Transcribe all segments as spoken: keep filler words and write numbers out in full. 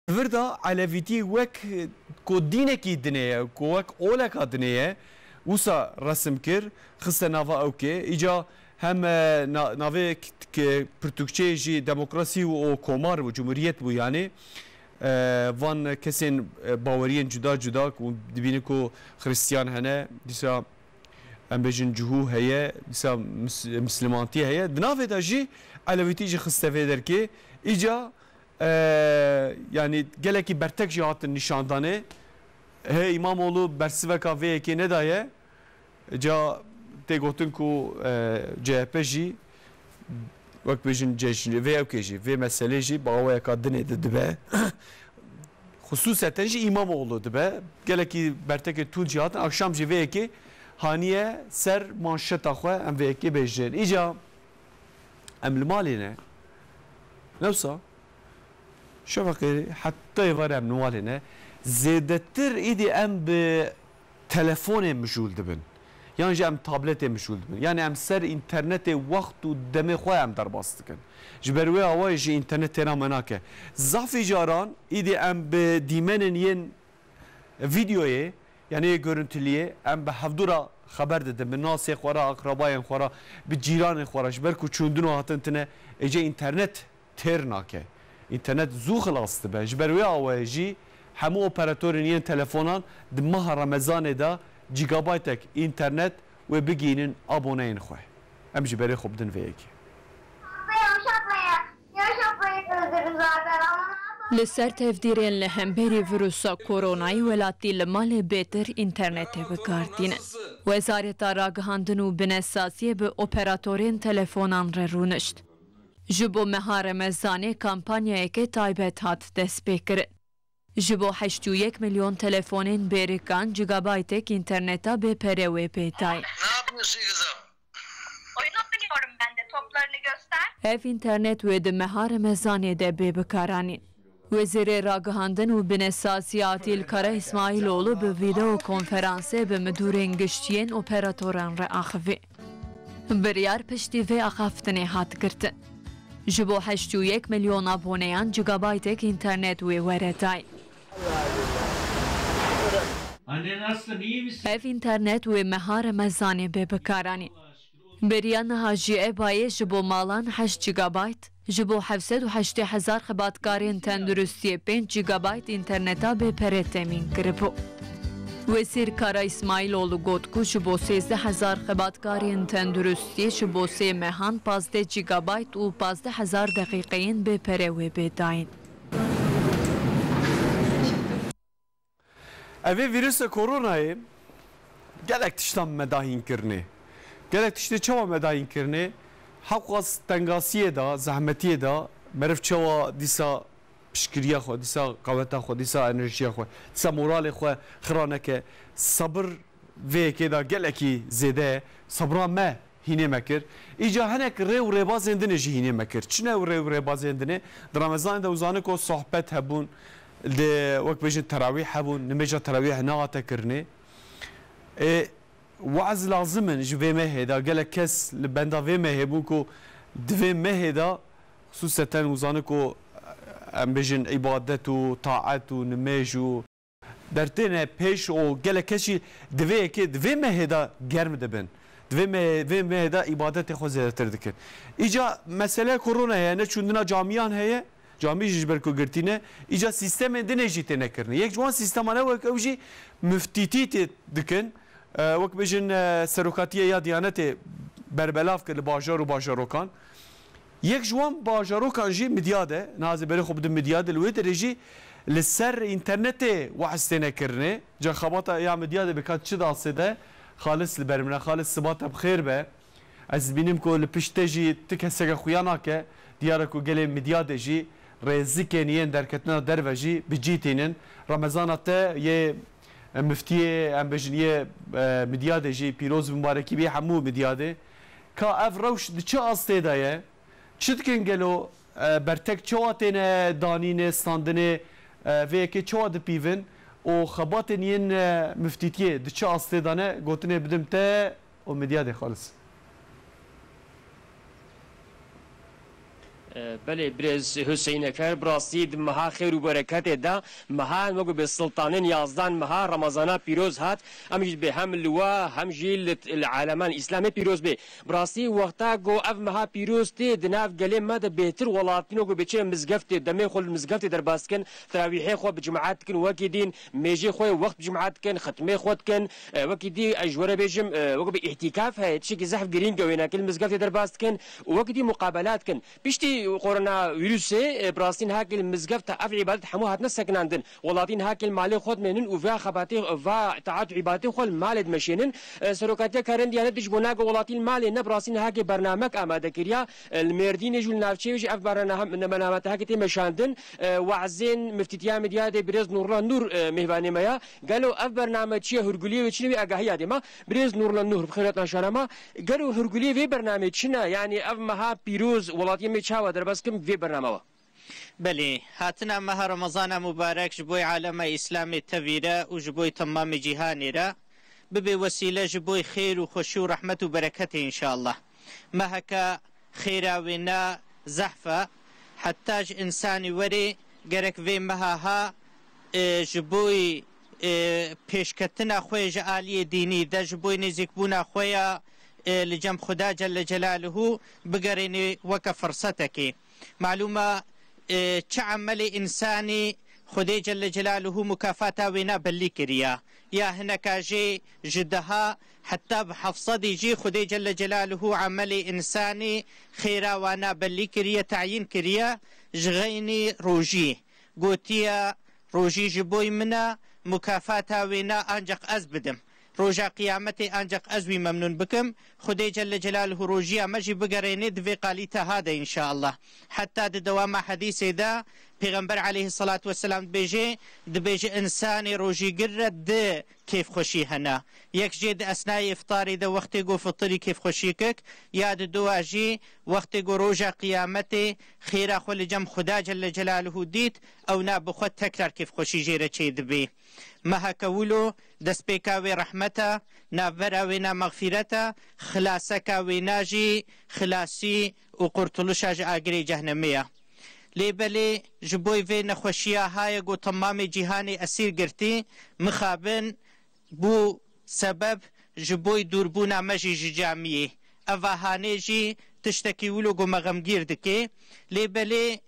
Vir de Elewîtî wek ku dînekî dinê ye, ku wek oleka dinê ye, wisa resim kir, xiste nava ewkê. Îca hem, e, na-, navê k-, k-, pirtûkçeyê jî demokrasî û komar bû, cumhuriyet bû yanî. E, van kesên, e, baweriyên cuda cuda ku dibînin ku Xristiyan hene, dîsa em bêjin cihû heye, dîsa mis-, mislimantî heye. Di navê de jî Elewîtî jî xiste vê derkê. Îca, e, yanî gelekî bertek jî hatin nîşandanê. Hê Îmamoğlu bersiveka vê yekê nedaye. Ca tê gotin ku, e, C H P jî wek bêjin cejnê, vê ewkê jî, vê meselê jî bi awayeka dinê de dibe. Xusûseten jî Îmamoğlu dibe. Gelekî bertekê tund jî hatin. Akşam jî vê yekê haniye ser manşeta xwe, em vê yekê bêjin. Îca em li malê ne. Ne wisa? Şevaqê heta êvarê em li malê ne. Zêdetir îdî em bi telefonê mijûl dibin. Yan jî em tabletê mijûl dibin. Yanî em ser înternetê wext û demê xwe em derbas dikin. Ji ber wê awayê jî înternet têra me nake. Zafî caran îdî em bi dîmenên yên vîdeoyê, yanî yê görüntüliyê, em bi hevdû re xeber didin, bi nasê xwe re, akrabayên xwe re, bi cîranên xwe re, ji ber ku çûndin û hatin tine, êcê înternet têr nake. Înternet zû xilas dibe. Ji ber wê awayê jî hemû operatorên yên telefonan di meha Remezanê de gigabaytek înternet wê bigihînin aboneyên xwe. Em ji berê xwe bidin vê yekê. Li ser tevdîrên li hemberî vîrusa koronayê welatî li malê bêtir înternetê bi kar tînin. Wezareta Ragihandin û Binesaziyê bi operatorên telefonan re rûnişt. Ji bo meha Remezanê kampanyayeke taybet hat destpêkirin. Ji bo heşt û yek milyon telefonên bêrikan gigabaytek înterneta bê pere wê bê dayîn. Ne yapıyorsun kızım? Oyun oynuyorum ben de. Toplarını göster. Ev înternet wê di meha Remezanê de bê bikaranîn. Wezîrê Ragihandin û Binesaziya Adîl Karaîsmaîloğlu bi vîdeo konferansê bi midûrên giştî yên operatoran re axivî. Biryar piştî vê axaftinê hat girtin. Ji bo heşt û yek milyon aboneyan gigabaytek înternet wê were dayîn. Ev înternet wê meha Remezanê bê bikaranîn. Beriya niha jî EBAyê ji bo malan heşt gigabayt, ji bo heft sed û heştê hezar xebatkarên tenduristiyê pênc gigabayt înterneta bê pere temîn kiribû. Wezîr Kara Îsmaîloğlu got ku ji bo sêzdeh hezar xebatkarên tenduristiyê ji bo sê mehan pazdeh gigabayt û pazdeh hezar deqîqeyên bê pere wê bê dayîn. Evê vîrusa koronayê gelek tiştan me dahîn kirinê. Gelek tiştê çawa me dahîn kirinê? Hewqas tengasiyê de, zehmetiyê de meriv çawa dîsa piştgiriya xwe, dîsa qeweta xwe, dîsa enerjiya xwe, dîsa moralê xwe xira neke. Sabir vê yekê de gelekî zêde ye. Sabira me hînê me kir. Îca hinek rê û rêbazên din ê jî hînê me kir. Çi ne rê û rêbazên din ê? Di Remezanê de hûzaniko sohbet hebûn, li wek bêjin terawîh hebûn, nimêja terawîh nehate kirinê. Ê, we'z lazim in ji vê mehê de. Gelek kes li benda vê mehê bûn ku di vê mehê de xisûseten hûzaniko em bêjin îbadet û taet û nimêj û dertêne pêş û gelek kes jî di vê yekê, di vê mehê de germ dibin. Di vê mehê, vê mehê de îbadetê xwe zêdetir dikin. Îca meseleya koronayê heye, neçûndina camiyan heye, camî jî ji ber ku girtî ne, îca sîstemên dinê jî têne kirinê. Yek ji wan sîsteman e wek ew jî miftîtî tê dikin, e, wek bêjin, e, serokatiya ya Diyanetê berbelav kir li bajar û bajarokan. Yek ji wan bajarokan jî Midyad e. Niha ez ê berê xwe bidim Midyadê. Li wê derê jî li ser înternetê we'z têne kirinê. Ca xebata ya Midyadê bi ka çi dastê de, Xalis li ber min e. Xalis, siba te bi xêr be. Ez dibînim ku li pişt te jî ti keseke xuya nake. Diyar e ku gelê Midyadê jî rêzikên yên derketina derve jî bi cî tînin. Remezana te yê, e, miftiyê, em bêjin yê, e, Midyadê jî pîroz, mubarekî bê hemû Midyadê. Ka ev rewş di çi astê de ye? Çi dikin gelo, e, bertek çawa têne danînê, standinê, e, vê yekê çawa dipîvin û xebatên yên, e, miftîtiyê di çi astê de ne? Gotinê bidim te û Midyadê Xalis. Belê birêz Huseyneker, bi rastî di meha xêr û bereketê de, meha wek bi siltanên yazdan meha Remezana pîroz hat, em jî dibê hem li we hem jî li, li aleman Îslamê pîroz bê. Bi rastî wexta ku ev meha pîroz tê di nav gelê me de bêhtir welatîn wek bi çi mizgeftê, demê xwe li mizgeftê derbas dikin, terawîhê xwe bi cemaat dikin, wekî dîn mêjê xwe yê wext bi cemaat dikin, xitmê xwe dikin, e, wekî dî ez ji we re bêjim, e, wek bi îtîkaf heye, tiştekî zehf girîng e wênakî li mizgeftê derbas dikin û wekî dî muqabelat dikin. Piştî koronavîrusê, e, bi rastî niha kê li mizgeft ev îbadet hemû hatine sekinandin. Welatî niha kê li malê xwe dimênin û va xebatê, va taat û îbadetê xwe li malê dimeşênin. E, Serokatiya Karên Diyanetê ji bo nake welatî li malê ne, bi rastî niha kê bernamek amade kiriya. E, li Mêrdînê jî û li navçeyê jî ev bername-, bername niha kê tê meşandin. E, wazên miftîtiya Midyadê birêz Nûrullah Nûr, e, mêvanê me ya. Gelo ev bername çi ye, hûrguliyê wê çi ne wî agahiya dê me. Birêz Nûrullah Nûr, bi xêr hatin şana me. Gelo hûrguliyê vê bernamê çi ne? Yanî ev meha pîroz welatiyê me çawa derbas kim vê bername we? Belê, hatina meha Remezana mubarek ji bo alema Îslamê tevî re û ji bo temamê cîhanê re bibe wesîle ji bo xêr û xweşî û rehmet û bereketê înşallah. Meheke xêra wêna zehf e. Heta ji însanî werê gerek vê meha ha, e, ji bo, e, pêşketina xwe ji aliyê dînî de, ji bo nêzîkbûna xwe ya, e, li cem Xuda Celle Celaluhu bigerêne weke firsetekê. Malûm e, e, çi emelê însanî Xwedê Celle Celaluhu mukafata wêna belî kiriya. Ya hineka jê ji deha heta bi heft sedî jî Xwedê Celle Celaluhu emelê însanî xêra wana belî kiriye, tayîn kiriye, ji xeynî rojî. Gotiye, rojî ji boy min e, mukafata wêna ancaq ez bidim. Roja qiyametê ancaq ez wî memnûn bikim. Xwedê Celle Celaluhu rojiya me jî bigerêne di vê qalîteha de înşallah. Heta di dewama hedîsê de Pêxember aleyhisselatu vesselam dibêje, dibêje, însanê rojîgir re di kêfxweşî hene. Yek jê di esnayê îftarê de wextê ku fitirî kêfxweşî kik, ya di dua jî wextê ku roja qiyametê xêra xwe li cem Xuda Celle Celaluhu dît, ew na bi xwe tekrar kêfxweşî jê re çê dibê. Meheke wilo destpêka wê rehmet e, navbera wê na mexfîret e, xilaseka wê na jî xilasî û qurtulişa ji agirê cehnemê ye. Lê belê ji boy vê nexweşiya haye ku temamê cîhanê esîr girtî, mixabin bû sebeb ji boy dûrbûna me jî ji camiyê. Eva hanê jî tiştekî wilo ku me xemgîr dike. Lê belê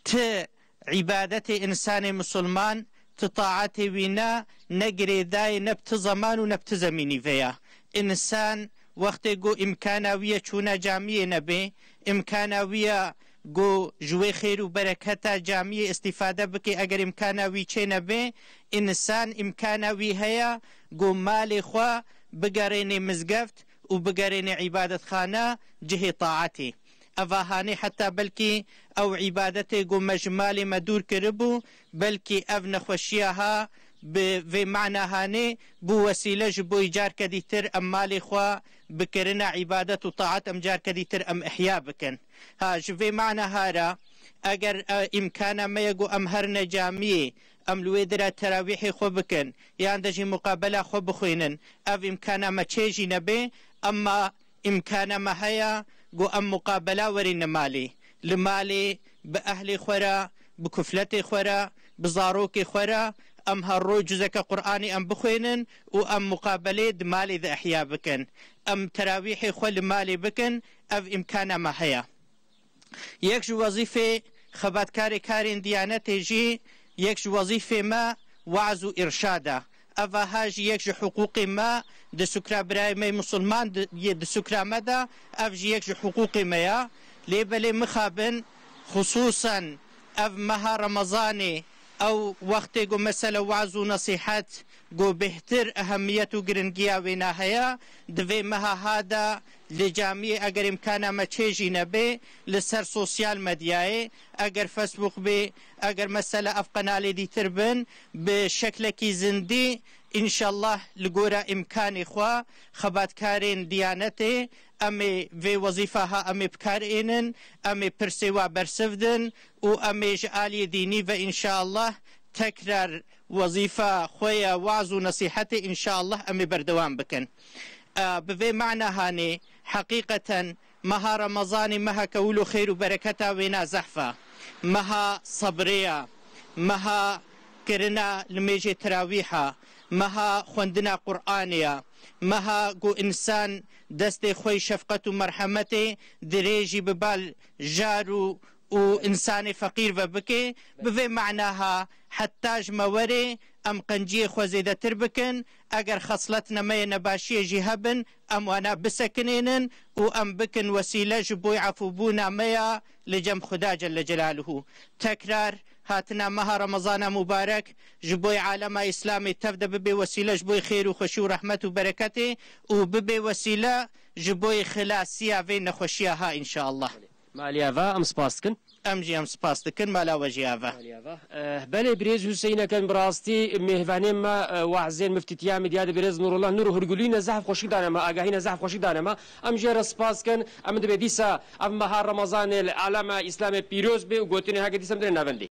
ti îbadetê însanê misilman, ti taetê wî ne, ne girêdayê ne bi ti zeman û ne bi ti zemînî ve ya. Însan wextê ku îmkana wî ye çûna camiyê nebe, îmkana wî ye ku ji wê xêr û bereketa camiyê îstîfade bike, eger îmkana wî çê nebe, însan îmkana wî heye ku malê xwe bigerênê mizgeft û bigerênê îbadetxane, cihê taetê. Eva hanê heta belkî ew îbadetê ku me ji malê me dûr kiribû, belkî ev nexweşiya ha bi vê mana hanê bû wesîle ji bo carke dîtir em malê xwe bi kirina îbadet û taet em carke dîtir em ihya bikin. Ha, ji vê mana ha re, eger, e, îmkana me ye ku em herine camiyê, em li wê dire terawîhê xwe bikin, yan de jî muqabela xwe bixwînin, ev îmkana me çê jî nebe, emma îmkana me heye ku em muqabela werîne malê. Li malê bi ehlê xwe re, bi kufletê xwe re, bi zarokê xwe re em her roj cuzeke Qur'anê em bixwînin û em muqabelê di malê de ihya bikin. Em terawîhê xwe li malê bikin, ev îmkana me heye. Yek ji wezîfê xebatkarê karên Diyanetê jî, yek ji wezîfê me weaz û îrşad e. Eva ha jî yek ji hiqûqê me di sukra birayê me musulman di, yê di sukra me de, ev jî yek ji hiqûqê me ya. Lê belê mixabin, xusûsan ev meha Remezanê, ew wextê ku mesele weaz û nesîhet, ku bêhtir ehemiyet û giringiya wêna heye, di vê meha ha de li camiyê eger îmkana me çê jî nebe, li ser sosyal medyayê, eger Facebook bê, eger mesele ev qenalê dîtir bin, bi şeklekî zindî, înşallah li gora îmkanê xwe, xebatkarên Diyanetê, em ê vê wezîfa ha em ê bi kar ênin, em ê pirsê wa bersiv din û em ê ji aliyê dînî ve înşallah tekrar wezîfa xwe ya waz û nesîhetê înşallah em ê berdewam bikin. E, bi vê mana hanê heqîqeten Meha Remezanê meha kewil û xêr û bereketa wêna zehf e. Meha sebrê ye. Meha kirina limêjê terawîh e. Meha xwendina Qur'anê ye. Meha ku însan destê xwe yî şefqet û merhemetê dirêjî bi bal jar û û însanê feqîr ve bike, bi vê manaha heta ji me werê em qenciyê xwe zêdetir bikin, eger xesletine me yê nebaşiyê jî hebin, em wana bisekinênin û em bikin wesîle ji bo efûbûna me ya li cem Xuda Celle Celaluhu. Tekrar hatina meha Remezana Mubarek ji bo alema Îslamê tev de bibe wesîle ji bo xêr û xweşî û rehmet û bereketê û bibe wesîle ji bo xilasiya vê nexweşiya ha înşallah. Maliye ve em spas dikin. Em jî em spas dikin, mala we jî ava. Maliye ve. Eh, belê birêz Hüseyin Eken bi rastî mêhvanê me, eh, wahzên miftîtiya Midyadê birêz Nurullah Nur hurgulîne zehf xweşik dane me, agahîne zehf xweşik dane me. Em jê re spas kin. Em dibe dîsa ev meha Remezanê li alema Îslamê pîroz be û gotinê heke dîsa em dine navendê.